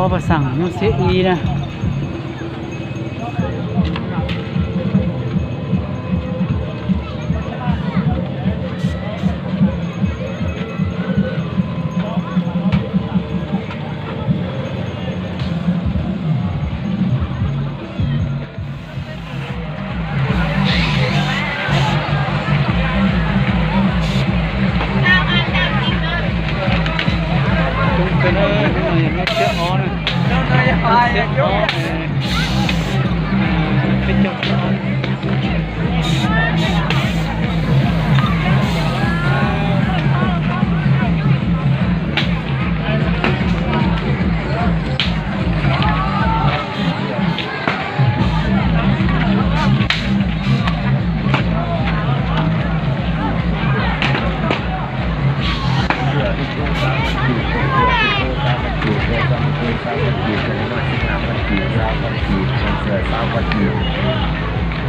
Ob pab xeem hnub xiab ib na. Coob kawg na, hnub no yog hnub xiab ob na, hnub xiab ob, peb caug xiab ob.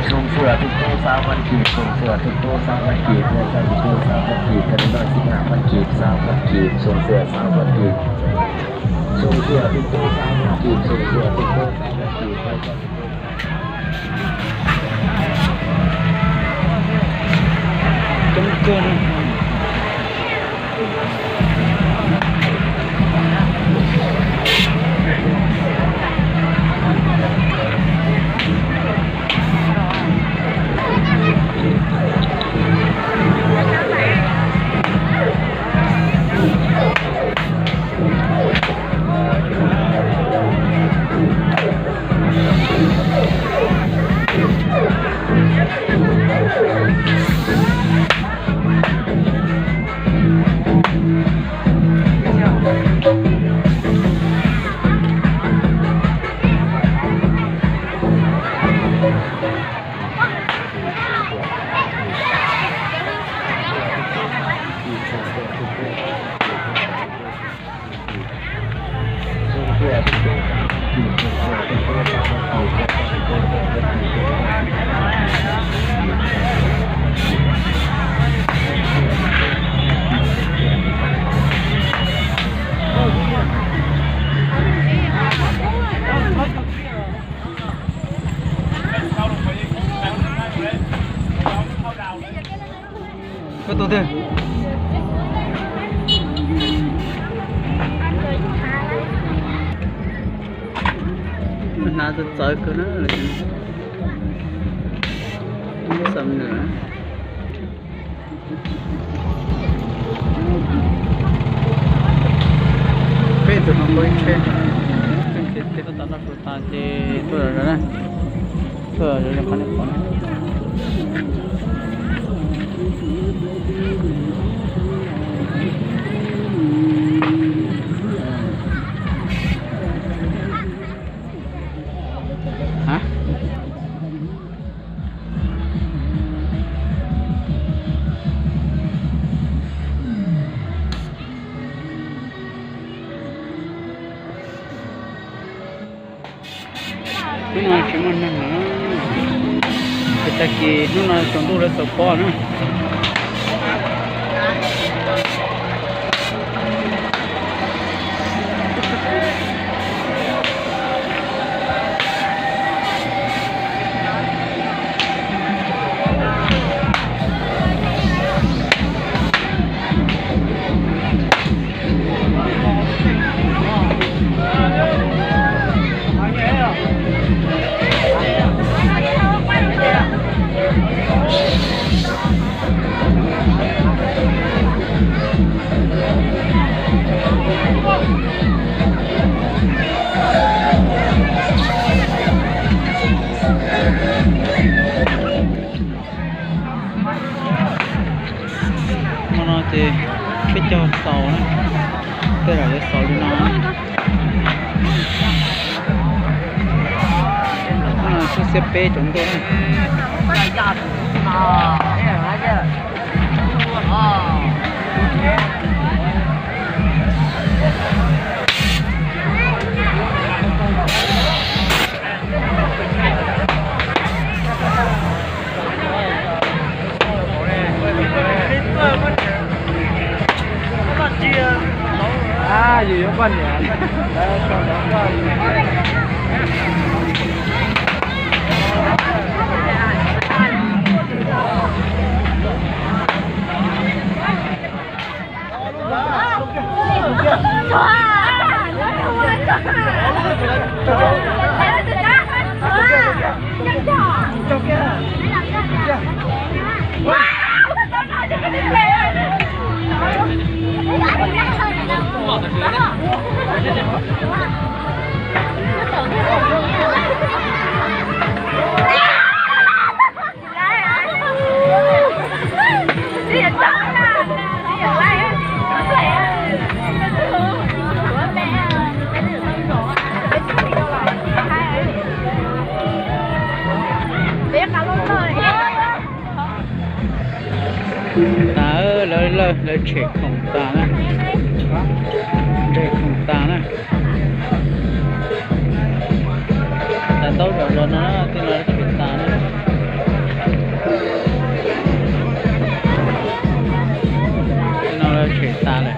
Xyoo xwm tus tub xav Vaj Kis, xyoo xwm tus tub xav Vaj Kis, xyoo xwm tus tub xav Vaj Kis, xyoo xwm tus tub xav Vaj Kis, xyoo xwm tus tub xav Vaj Kis, xyoo xwm tus tub xav Vaj Kis, xyoo xwm tus tub xav Vaj Kis. Coob kawg na. Koj tus twg? Hnav txawv txawv kawg na. Muab xam nws. Peb tus no muaj ib tsheb, tseem ces tej tab tom noj su tas ces tuaj zov na, tuaj zov qhov nej pom na. Hnub no tsis muaj neeg lawm, ces tag kis hnub no tsaus ntuj lawv xaus pob na. Hmo no ces peb caug xaus na, tej zaum yuav xaus li no. Hnub no xiab peb tsaus ntuj na. Yus yuav poj niam, lawv sau ntawv tuaj Tas, lawv lawv tshem khoom tas na, ntseg khoom tas na. Tas taub zom zaws no, tej no tshem tas na. Tej no lawv tshem tas lawm.